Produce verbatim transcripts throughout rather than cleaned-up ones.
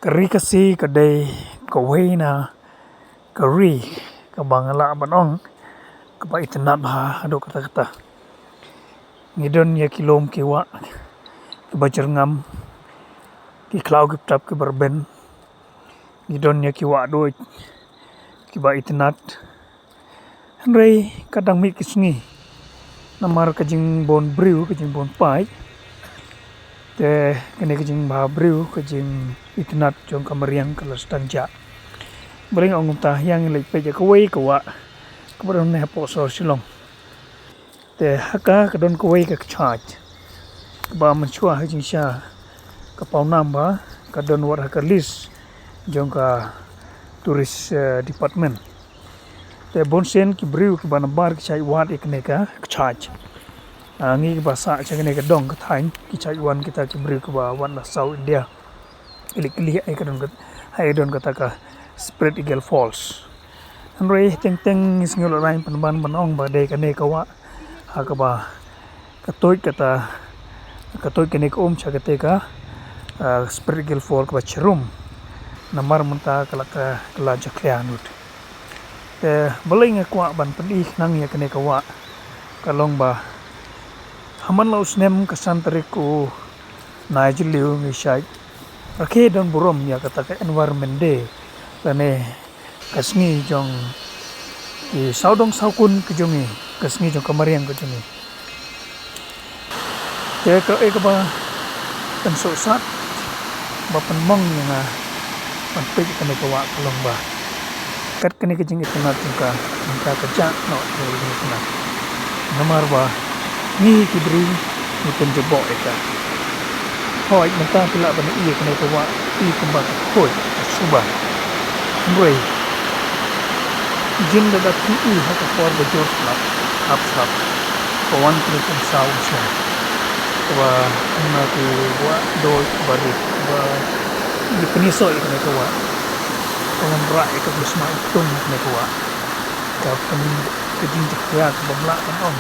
Ka ri Khasi ka dei kawei na ka ri kaba nga lah ban ong kaba itynnad bha haduh katta katta. Ngi don ïa ki lum ki wah kiba jyrngam, ki khlaw ki btap kiba rben. Ngi don ïa ki wah duid kiba itynnad. Hynrei ka dang mih ki sngi namar ka jingbun briew, ka jingbun paid. Te kane ka jingbha briew, ka jingitynnad jong ka mariang ka la sdang jah. Balei nga ong kumta? Ïa ngi leit peit ïa kawei ka wah kaba don hangne hapoh sor Shillong. Te ha ka, ka don kawei ka kjat kaba mynshuwa ha jingshisha ka pawnam ba ka don wat ha ka list jong ka tourist, eh, department. Te bunsien ki briew kiba nabar ki shait wad ïa kane ka kjat. Ah, ngi kiba sah sha kane ka dong ka thaiñ ki shait wan kita ki briew kiba wan na South India. Ki leit kylli ha ïa ka don ka, ha ïa ka don kata ka Spread Eagle Falls. Hynrei teng teng ngi sngew la rang pynban ban ong ba dei kane ka wah ha kaba ka tuid kata, ka tuid kane ka um sha kata ka, ah, Spread Eagle Falls kaba chirum. Namar mynta ka la, ka la jakhlia nud. Te balei nga kwah ban pyni khnang ïa kane ka wah, ka long ba ha man la u snem ka san tarik u Naijylliw ngi shait rakhe don burom ïa kata ka Environment Day, lane ka sngi jong ki sawdong sawkun ka jong ngi, ka sngi jong ka mariang ka jong ngi. Te kaei kaba pynsuhsat, ba pynmong ïa nga ban peit kane ka wah ka long ba kat kane ka jingitynnad jong ka, mynta ka jah noh ka jingitynnad. Namar ba ngi ki briew ngi pynjaboh ïa ka. Hooid, mynta phi lah ban ïohi ïa kane ka wah, i kumba ka khuid, ka suba. Hynrei jin lada phi ïohi ha ka por ba jur slap, hap slap, ka wan kane ka saw sha kaba na ki wah duid ba rit ba ïa pynïasoh ïa kane ka wah. Ka wanrah ïa ka jingsma itung ïa kane ka wah. Ka pyn, ka jingjakhlia kaba mlah ban ong,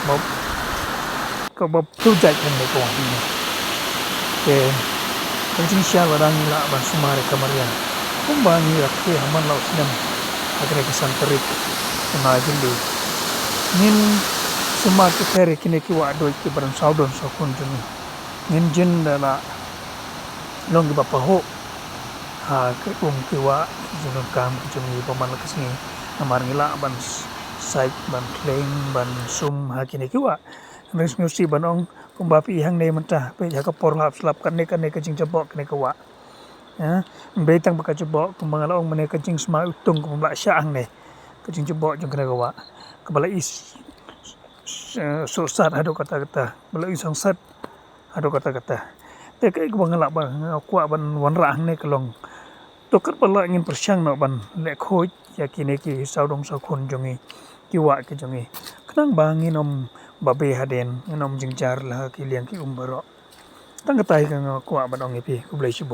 ba kaba pynjah kane ka wah ne. Te ka jingshisha lada ngi lah ban sumar ïa ka mariang kumba ngi rakhe ha man la u snem ha kane ka san tarik u Naijylliw. Ngin sumar ki ter ïa kine ki wah duid kiba don sawdong sawkun jong ngi. Ngin jin da lah long kiba pahuh ha ki um ki wah ki jingdonkam ki jong ngi ba man la ka sngi. Namar ngi lah ban sait, ban khleng, ban sum ha kine ki wah. Hynrei sngewsih ban ong kumba phi i hangne mynta, peit ha ka por hap slap kane kane ka jingjaboh kane ka wah. Ym dei tang ba ka jaboh, kumba nga la ong mynne, ka jingsma itung kaba mlah shah hangne. Ka jingjaboh jong kane ka wah kaba la i s-, s-, suhsat haduh katta katta, ba la i songsat haduh katta katta. Te kaei kaba nga lah ba nga kwah ban wanrah hangne ka long, to katba lah ngin pyrshang noh ban leh khuid ïa kine ki sawdong sawkun jong ngi, ki wah ki jong ngi, khnang ba ngin ym babe hadien, ngin ym jynjar la ki liang ki um baroh. Tang katai ka nga kwah ban ong ïa phi. Khublei shibun.